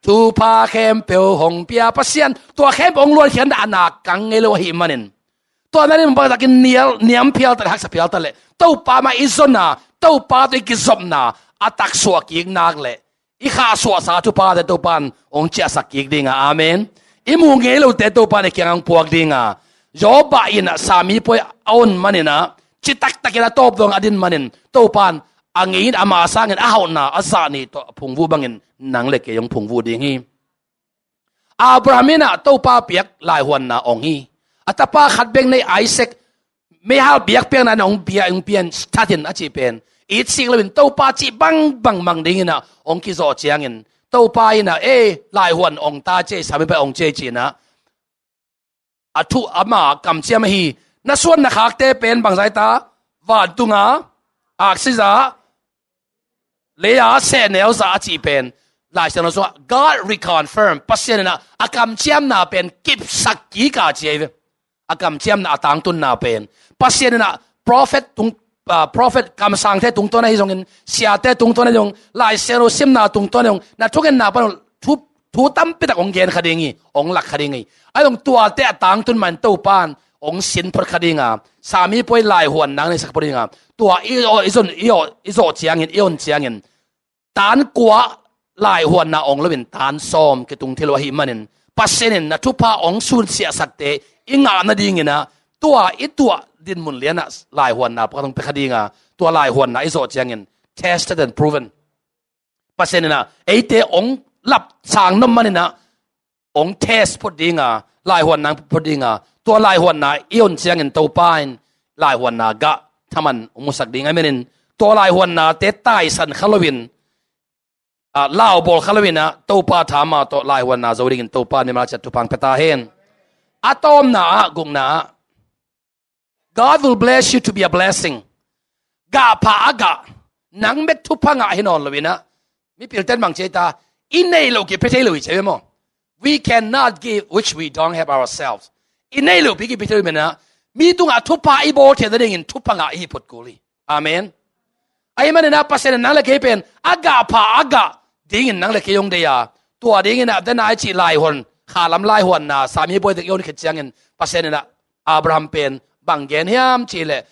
Thupha khempeuh hong pia Pasian, tua khempeuh hong luankhiatna a nak kang ngei lo ahih manin, tua na lim bangtakin nial, niam phial ta leh, haksa phial ta leh, Topa mah i zon a, Topa tawh i kizopna a taksuah kik nak leh, i khahsuahsa thuphate Topa in hong ciahsak kik ding a. Amen. I muh ngei lote Topa in i kiangah hong puak ding a. Job in ah sami puai a on manin ah, citak takin a tawp dong a din manin, Topa in a ngei in ama sangin a hauhna a zah nih tawh a phungvuh bangin nang le kei hong phungvuh ding hi. Abraham in ah Topa piak laihuanna ong hi. A tapa khat bek nei Isaac, meihal biakpiakna in hong pia, hong pian thatin a cih pen, it sik loin Topa cih bangbang mang dingin ah hong kizawh ciangin, Topa in ah, "Ei, laihuan ong ta ci ei, sami puai ong ci ei," ci-in ah, a thu, ama kamciam ahi, na suan na khakte pen bangzah hi ta, vantunga aksi zah, lei-a sehnel zah a cih pen, Lai Siangtho sungah God reconfirm, Pasian in ah a kamciamna pen kipsak kik a ci ahi ve. A kamciamna, a tangtunna pen, Pasian in ah prophet tung, ah, prophet kamsangte tungtawn ahi zongin, siate tungtawn ahi zong, Lai Siangtho simna tungtawn ahi zong, na thungetna pan thu, thu tampi tak hong gen kha ding hi, hong lak kha ding hi. Ahi zong tuate a tangtun mah in Topa in hong sin phot kha ding a, sami puai laihuanna neisak phot ding a, tua i, i zon, i, i zawh ciangin, i on ciangin, tan kua laihuanna ong loin tan sawm kitung thei lo ahih manin, Pasian in na thupha ong sunsiahsakte i ngah nadingin ah, tua i tuah dinmun lian ah laihuanna pakhat hong pia kha ding a, tua laihuanna i zawh ciangin, tested and proven. Pasian in ah eite ong lap sang nop manin ah, ong test phot ding a, laihuanna phot ding a, tua laihuanna i on ciangin Topa in laihuanna gah thaman hong musak ding ahih manin, tua laihuannate taisan kha loin, ah, laubawl kha loin ah, Topa tha mah tawh laihuanna zo dingin Topa in mimal ciat thupha hong pia ta hen. A tawpna ah, gukna ah, God will bless you to be a blessing. Gah pha a gah, nang bek thupha ngah hi nawn loin ah, mipilte'n bang ci ei ta, i neih loh kipia thei lo hi ci ei ve maw. We cannot give which we don't have ourselves. I neih loh pi kipia thei lo hi manin ah, mi tungah thupha i bawl theih nadingin thupha ngah i hi phot kul hi. Amen. Ahih manin ah Pasian in nang le kei pen a gah pha a gah dingin nang le kei hong deih a, tua dingin ah, dena i cih laihuan, khalam laihuanna, sami puai ding i on khit ciangin, Pasian in ah Abraham pen bang gen hiam cih leh,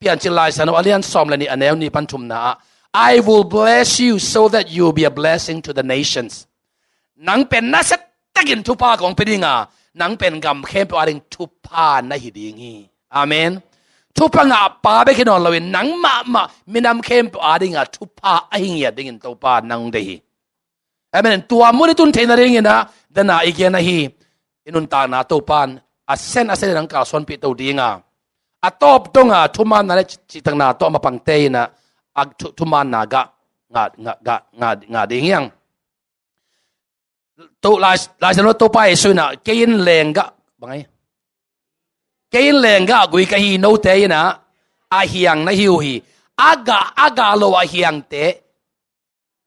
Piancil Lai Siangtho a lian sawm le nih, a neu nih pan thumna ah, "I will bless you so that you will be a blessing to the nations." Nang pen nasia takin thupha kong pia ding a, nang pen gam khempeuh ading thupha na hi ding hi. Amen. Thupha ngahpa bek hi nawn loin, nang mahmah minam khempeuh ading a thupha ahi ngiat dingin Topa in nang hong deih hi. Amen. Tua mun i tun theih nadingin ah, dena i gen ahi, i nuntakna Topa in a sen a sen in hong kalsuanpih to ding a, a tawp dong a thumaanna le cihtakna tawh mapangte in ah, a thu, thumaanna gah ngah, ngah, ngah, ngah, ngah ding hi hang. To, Lai, Lai Siangtho Topa Jesu in ah, "Kei in leenggah," bang ei, "Kei in leenggah gui ka hi, note in ah a hiang na hi uh hi. A gah, a gah lo a hiangte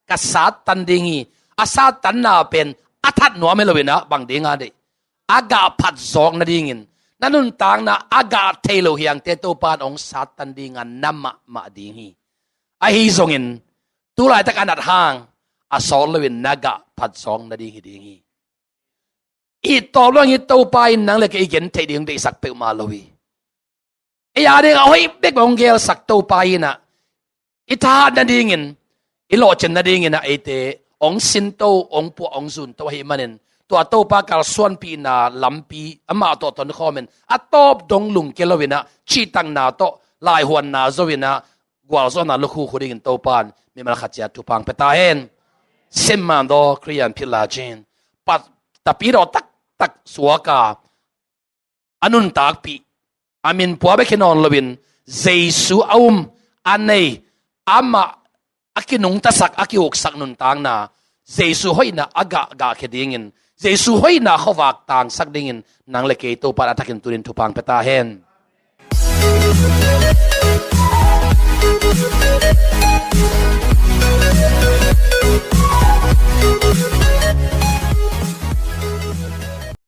ka sattan ding hi. A sattanna pen a that nuam hi loin ah, bang ding a deih, a gah phat zawk nadingin, na nuntakna a gah thei lo hiangte Topa in hong sattan ding a, na mahmah ding hi. Ahi zongin, tu laitak a nat hang a sawt loin na gah phat zawk nading hi ding hi." I tawp lo hang i Topa in nang le kei i gen theih ding deihsak peuhmah lo hi. Ei ading a hoih bek hong geelsak Topa in ah, i thahat nadingin, i lawhcin nadingin ah eite hong sinto, hong puah, hong zunto ahih manin, tua Topa kalsuanpihna lampi amah tawh tonkhawmin, a tawp dong lungkia loin ah, cihtakna tawh laihuanna zo in ah, gualzawhna lukhu khu dingin Topa in mimal khat ciat thupha hong pia ta hen. Sim man daw Khristian philh lai cin, pat, tapidaw taktak suak a, a nuntakpih, a min pua bek hi nawn loin, Jesu a um, a nei, amah a kinungtasak, a kiuksak nuntakna, Jesu hoihna a gah, gahkhia dingin, Jesu hoihna khuavak tangsak dingin nang le kei Topa in a thakin tunin thupha hong pia ta hen.